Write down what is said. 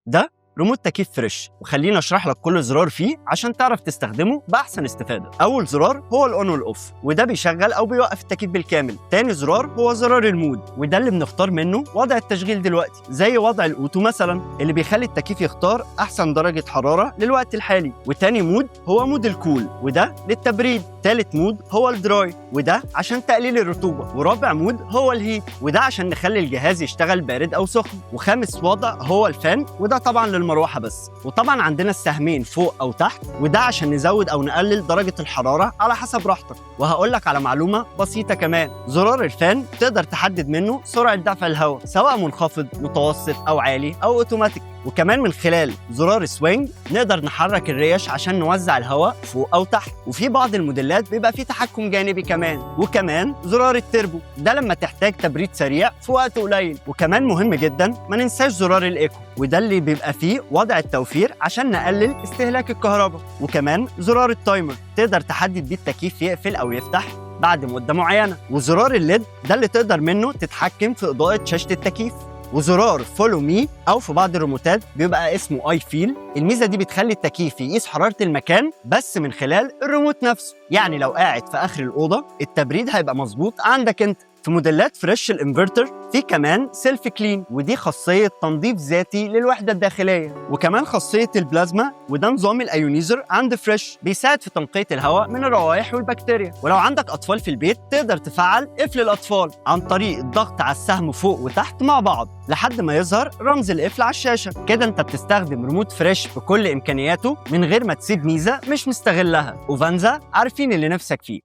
ده ريموت تكييف فريش، وخليني اشرح لك كل زرار فيه عشان تعرف تستخدمه باحسن استفاده. اول زرار هو ال on وال off، وده بيشغل او بيوقف التكييف بالكامل. تاني زرار هو زرار ال mode، وده اللي بنختار منه وضع التشغيل دلوقتي، زي وضع ال auto مثلا اللي بيخلي التكييف يختار احسن درجه حرارة للوقت الحالي. وتاني mode هو mode ال cool، وده للتبريد. تالت mode هو ال dry، وده عشان تقليل الرطوبة. ورابع mode هو ال heat، وده عشان نخلي الجهاز يشتغل بارد او سخن. وخامس وضع هو ال fan، وده طبعا للمروحه بس. وطبعا عندنا السهمين فوق او تحت، وده عشان نزود او نقلل درجه الحرارة على حسب راحتك. وهقول لك على معلومة بسيطة كمان، زرار ال fan تقدر تحدد منه سرعة دفع الهواء، سواء منخفض، متوسط او عالي او اوتوماتيك. وكمان من خلال زرار swing نقدر نحرك الريش عشان نوزع الهواء فوق او تحت. وفي بعض الموديلات بيبقى فيه تحكم جانبي كمان. وكمان زرار التربو، ده لما تحتاج تبريد سريع في وقت قليل. وكمان مهم جدا ما ننساش زرار ال eco، وده اللي بيبقى فيه وضع التوفير عشان نقلل استهلاك الكهرباء. وكمان زرار ال timer تقدر تحدد بيه التكييف يقفل او يفتح بعد مدة معينة. وزرار ال LED ده اللي تقدر منه تتحكم في إضاءة شاشة التكييف. وزرار follow me، او في بعض الريموتات بيبقى اسمه iFeel، الميزة دي بتخلي التكييف يقيس حرارة المكان بس من خلال الريموت نفسه، يعني لو قاعد في اخر الاوضة التبريد هيبقى مظبوط عندك انت. في موديلات فريش الانفرتر في كمان self clean، ودي خاصية تنظيف ذاتي للوحدة الداخليه. وكمان خاصية البلازما، وده نظام ال ionizer عند فريش بيساعد في تنقية الهواء من الروائح والبكتيريا. ولو عندك اطفال في البيت تقدر تفعل قفل الاطفال عن طريق الضغط على السهم فوق وتحت مع بعض لحد ما يظهر رمز القفل على الشاشة. كده انت بتستخدم ريموت فريش بكل امكانياته من غير ما تسيب ميزة مش مستغلها. اوفانزا، عارفين اللي نفسك فيه.